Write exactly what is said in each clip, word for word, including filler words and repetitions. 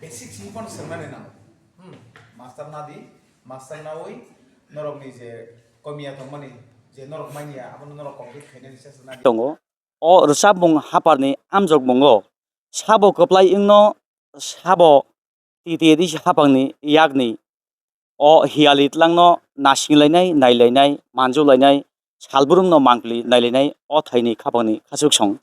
Basic simi phano swngnani nango. Hmm, master nadi, master nawi norokni je komiya tongmani, je norok manya, abono norok complete khainani chesta nadi. Tongo. O rwchapmung haparni amjokmungo sabo kwplai wngno sabo titi risi hapangni yakni o hiyali tlangno nasinglainai, nailainai, manjulainai, salbrumno mangpli nailainai o thaini khapangni khachuksong.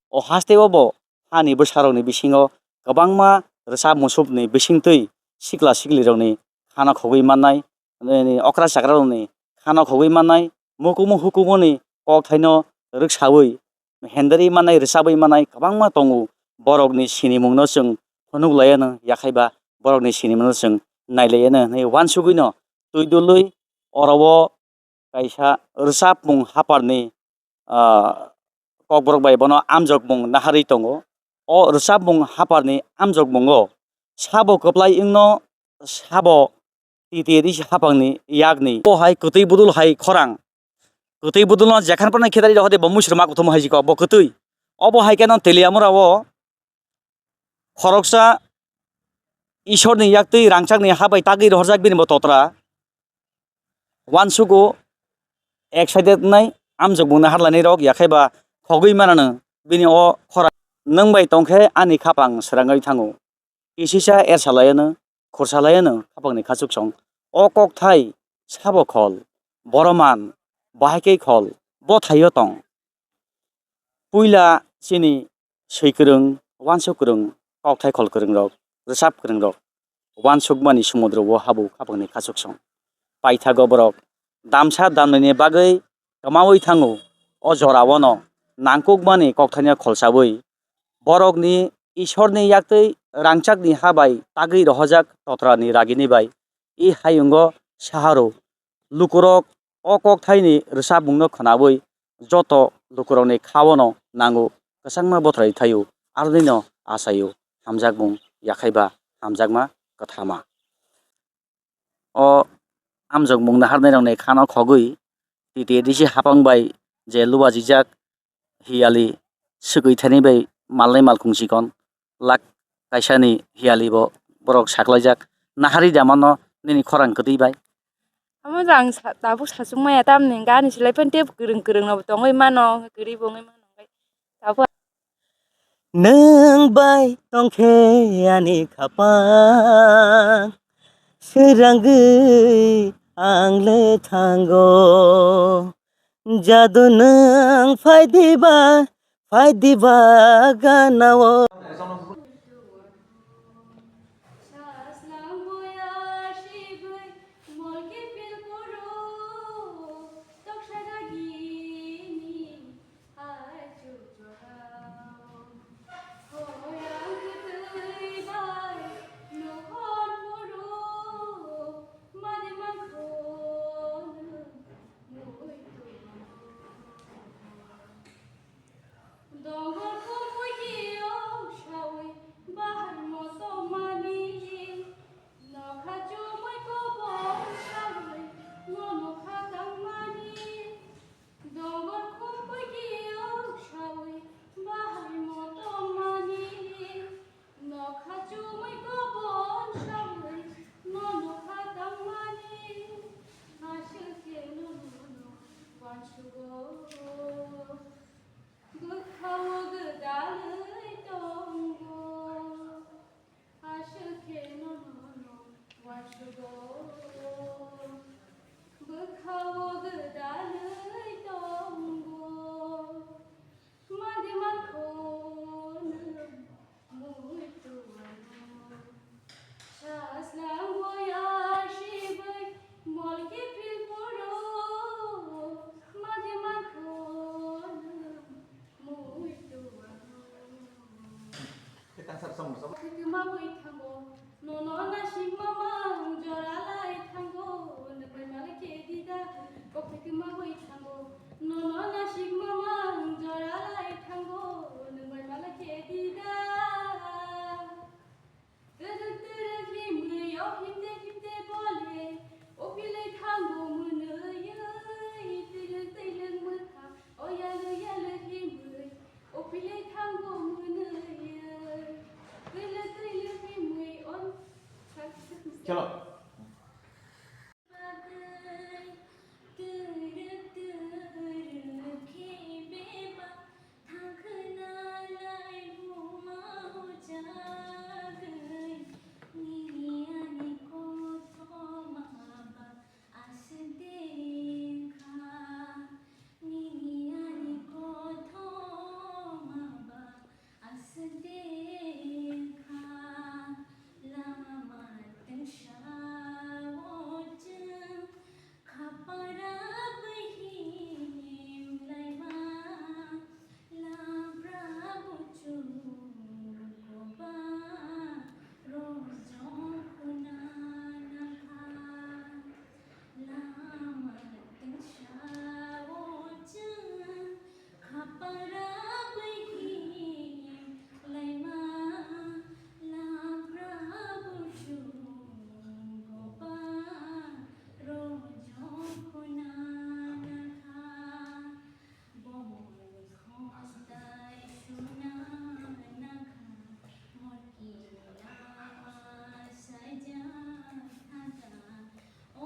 O hasteo bo hani bwsarokni bisingo kwbangma rwchap musupni bisingtwi sikla siklirokni khano khogwi mannai, nini okra chakrarokni khano khogwi mannai, mukumu hukumuni kokthaino rwksawi, henderwi mannai, rwchabwi mannai kwbangma tongo. Borokni sinimungno chwng phunuk laiano, yakhaiba borokni sinimungno chwng nai laiano hwnwi uansugwino twi dului oro o kaisa rwchapmung haparni, ah, kokborok bai bono amjokmung naharwi tongo. O rwchapmung haparni amjokmungo sabo kwplai wngno sabo titi risi hapangni yakni. Bo hai kwtwi budul hai khorang. Kwtwi budulno jekhan phano khetari rw hode bo muisrwma kuthum hai jikok bo kwtwi. Obo hai kheno Teliamura o khoroksa Ishorni yaktwi rangchakni ha bai tagwi rohorjak bini bo totra. Uansugo excited wngnai amjokmungni harlainai rok, yakhaiba khogwi manano bini o khorang. Nwng bai tongkhe ani khapang srangwi thango. Kisisa ersa laiano, khursa laiano khapangni khachuksong. O kokthai sabo khol, boroman, bahai khe khol, bo thaio tong. Puila chini swi kwrwng, uansuk kwrwng, kokthai khol kwrwngrok, rwchap kwrwngrok uansukmani sumudro o habu khapangni khachuksong. Paithago borok damsa damnwini bagwi kwmawi thango, o jorao'-no nangkukmani kokthaino kholsawi borokni Ishorni yaktwi rangchakni ha bai tagwi rohorjak totrani ragini bai. I hayungo saharo lukurok o kokthaini rwchapmungno khwnawi joto lukurokni kha-ono nango kwchangma bothrai thaio, aronino achaio hamjakmung yakhaiba hamjakma kwthama. O amjokmung naharnairokni khano khogwi T T A D C hapang bai je lubajijak hiyali swkwi thani bai malnai malkhung chikon lak kaisani hiyali bo borok saklaijak. Nahari da mano nini khorang kwtwi bai? Amo jang sa-, tabuk sachuk maya tamni gani silai pen tei kwrwng kwrwng no tongwi mano, kwrwi bo wngwi mano. Tabuk. Nwng bai tongkhe ani khapang, srangwi ang le thango. Jadu nwng phai diba, phai diba ganao. Dongor khumui kiyok sawi bahai moso mani, nokha chumui kobor sawi no nokha tangmani. Dongor khumui kiyok sawi bahai moto mani, nokha chumui kobor sawi no nokha tangmani. Aswk khe no no no uansugo. Bwkhao gwdalwi tongo, aswk khe nono uansugo. Bwkhao gwdalwi tongo, madi makho nwng muitu ano. Sajla moya sibai molki pilpuro, madi makho nwng muitu ano. Khitma bai thango, nono nasik mamang jora lai thango, nwng bai malai khe dida. Kok khitma bai thango, nono nasik mamang jora lai thango, nwng bai malai khe dida. Twrwk twrwk himwi o himde himde bole, o pilai thango mwnwi, twilwk twilwk mwthang o yalwk yalwk himwi, o pilai thango mwnwi, twilwk twilwk himwi Chalo. Aswk de kha lama twngsa o chwng khapara bwhi himlaima labra buchung koba rojong khuna nakha. Lama twngsa o chwng khapara bwhi laima labra buchung koba rojong khuna nakha. Bomoi khostai suna nakha, motki lama saja thata. O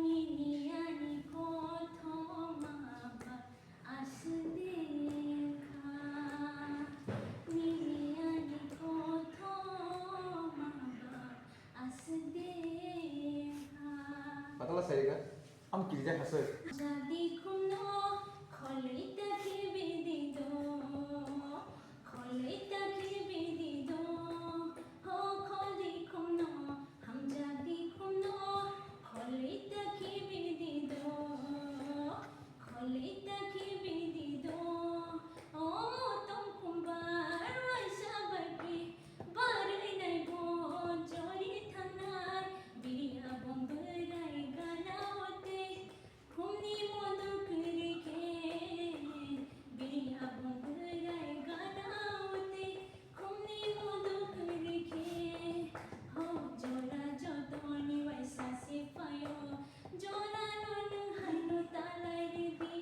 nini ani kothoma ba aswk de kha. Nini ani kothoma ba aswk de kha. Patala sai ga. Am kirijak hasoi. Jadi khumno kholwi ta khibi di do, kholwi ta khibi di do, ho kholdi khumno, hamjadi khumno, kholwi ta khibi di do, kholwi ta khibi di do, o motom khumbar waisa barki, barwi nai bo jori thangnai, biriya bom bwrai gana ote. Khumni modo kwrwi khe, biriya bom bwrai gana ote. Khumni modo kwrwi khe, ho jora jotoni waisa se phaio. Jora no nwng haino talai ridi,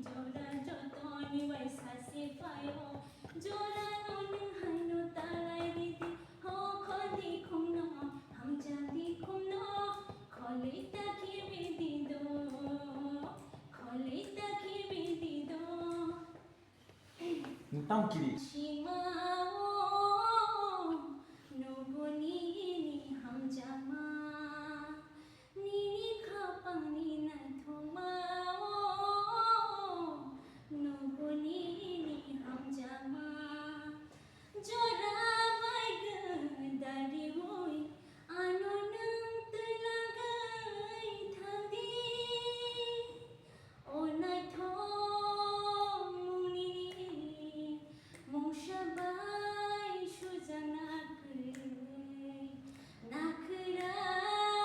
jora jotoni waisa se phaio. Jora no nwng haino talai ridi, ho khodi khumno, hamjadi khumno. Kholwi ta khibi di do, kholwi ta khibi di do. Tam kiri. Sima o, nugo nini hamjakma, nini khapangni naithokma o, nugo nini hamjakma. Jora bai gwn dariui ano nwng twlagwi thangdi. O naithok mungni mungsa bai sujak nakwrwi, nakhwrai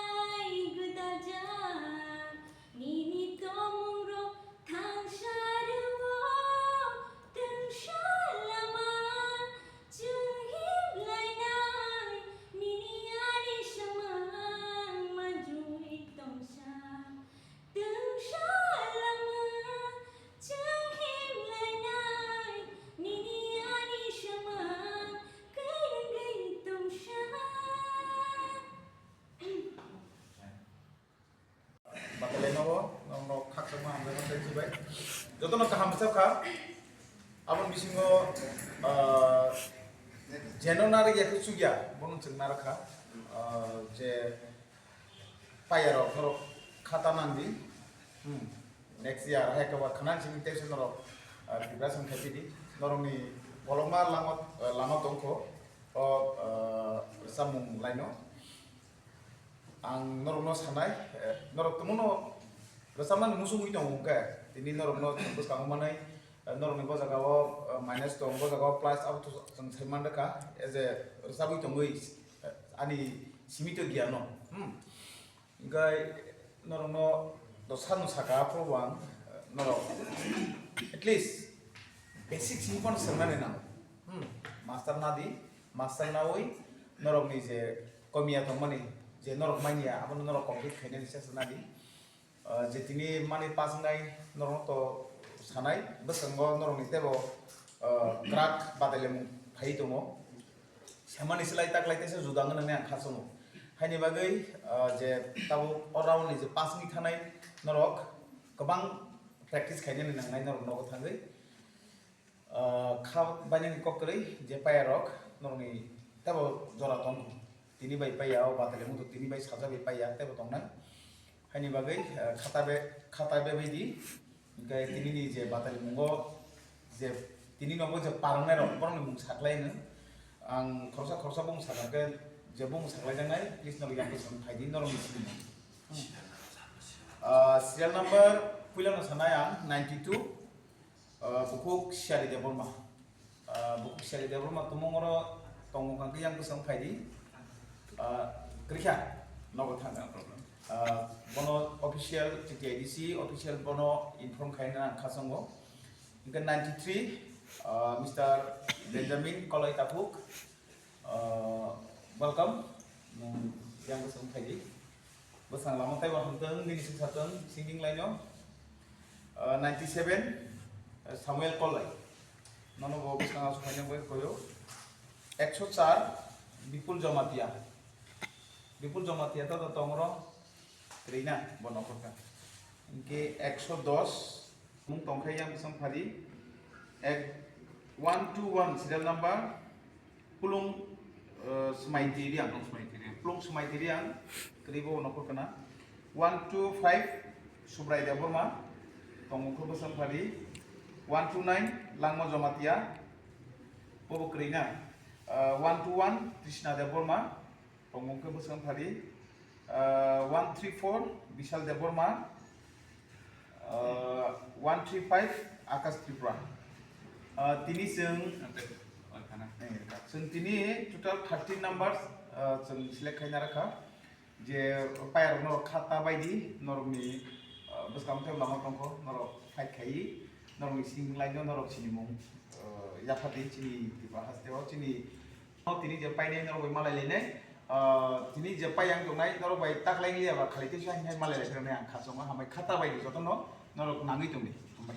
gwdajak. Nini tongmungrok thangsa rwo, twngsa lama chwng himlainai. Nini ani swmang manjui tongsa, twngsa lama chwng himlainai. Nini ani swmang kwrwngwi tongsa. Batalai nogo, norok khakchangma hamjakma tei chubai. Jotono kaham bwsakha. Aboni bisingo, ah, jeno narwk ya khe chukya, bono chwng narwkha. Ah, je payarok norok khata nangdi. Hmm. Next year hai khe ba khna simi tei se norok, ah, preparation khai pidi. Norokni bolongma lama, ah, lama tongkho. O, ah, samung laino. Ang norokno sanai, eh, norok tongmano rwchapmani muchungwi tongo hwnkhe, tini norokno chwng bwskango manwi, eh, norokni bo jagao, eh, minus tong, bo jagao plus, abo to chwng sai man rwkha, as a rwchapwi tongwi, eh, ani simito giyano. Hmm. Hwnkhe norokno dosa no saka, aphuru bo ang, eh, norok at least basic simi phano swngnani nango. Hmm. Master nadi, master nawi norokni je komiya tongmani, je norok manya, abono norok complete khainani chesta nadi. Ah, je tini mani pass wngnai norokno to sanai, bwskango norokni teibo, ah, kwrak badailemu phai tongo. Samani slai taklai teisa juda wngna nangni ang kha chwngo. Haini bagwi, ah, je tabuk o round ni je pass ni thanai norok kwbang practice khainani nangnai norok nogo thangwi. Ah, kha bainani kok kwrwi je paya rok norokni tebo jora tong tini bai paya o batali mudu tini bai saja bai paya tebo tongnai. Haini bagwi, ah, khata be, khata be bai di. Hingke tini ni je batali mungo je tini nogo je parnai rok borokni mung saklai no. Ang khoroksa khoroksa bung sakha khe je bung saklai jaknai please norok yang bwswk phai di norok ni simi. Ah, serial number puila no sanai ang ninety two, ah, bukhuk Siyari Debbarma. Ah, bukhuk Siyari Debbarma tumung oro tongmung kha khe yang bwswk phai di. Ah, kwrwikha nogo thang. No problem. Ah, bono official T T I D C official bono inform khaina ang khasongo. Hingke ninety three, ah, Mister Benjamin Koloi Taphuk, ah, welcome. Nwng yang bwswk phai di. Bwswk lama taibo hamtwng, nini singsa tong, singing line o. Ah, ninety seven, ah, Samuel Kolai. Nono bo bwswk aswk khaina bai koyo. Ekso char, Bipul Jamatia. Bipul Jamatia to, to tongro, kwrwi na, bo nokhor kha. Hingke ekso dos, mung tongkha yang bwswk phadi. Ek, one two one serial number, Pulung, eh, Smaiti Riang. Pulung Smaiti Riang. Pulung Smaiti Riang, kwrwi bo nokhor kana. One two five, Subrai Debbarma, tongmung khe bwswk phadi. One two nine, Langma Jamatia, bobo kwrwi na. Eh, one two one, Krishna Debbarma, tongmung khe bwswk phadi. Ah, one three four, Bishal Debbarma. Ah, one three five, Akash Tripura. Ah, tini chwng, chwng tini total thirteen numbers, ah, chwng select khaina rakha. Je payarok norok khata bai di, norokni, ah, bwskang tei lama tongkho, norok fight khai, norokni sing line no norok sinimung, ah, yapha di chini Tripura haste o, chini O tini je painai norok bai malai lainai, ah, tini je pai ang tongnai norok bai taklai liya ba khali teisa hinai malai lai phirnai ang khasongo hambai khata bai di jotono norok nangwi tongdi. Hambai.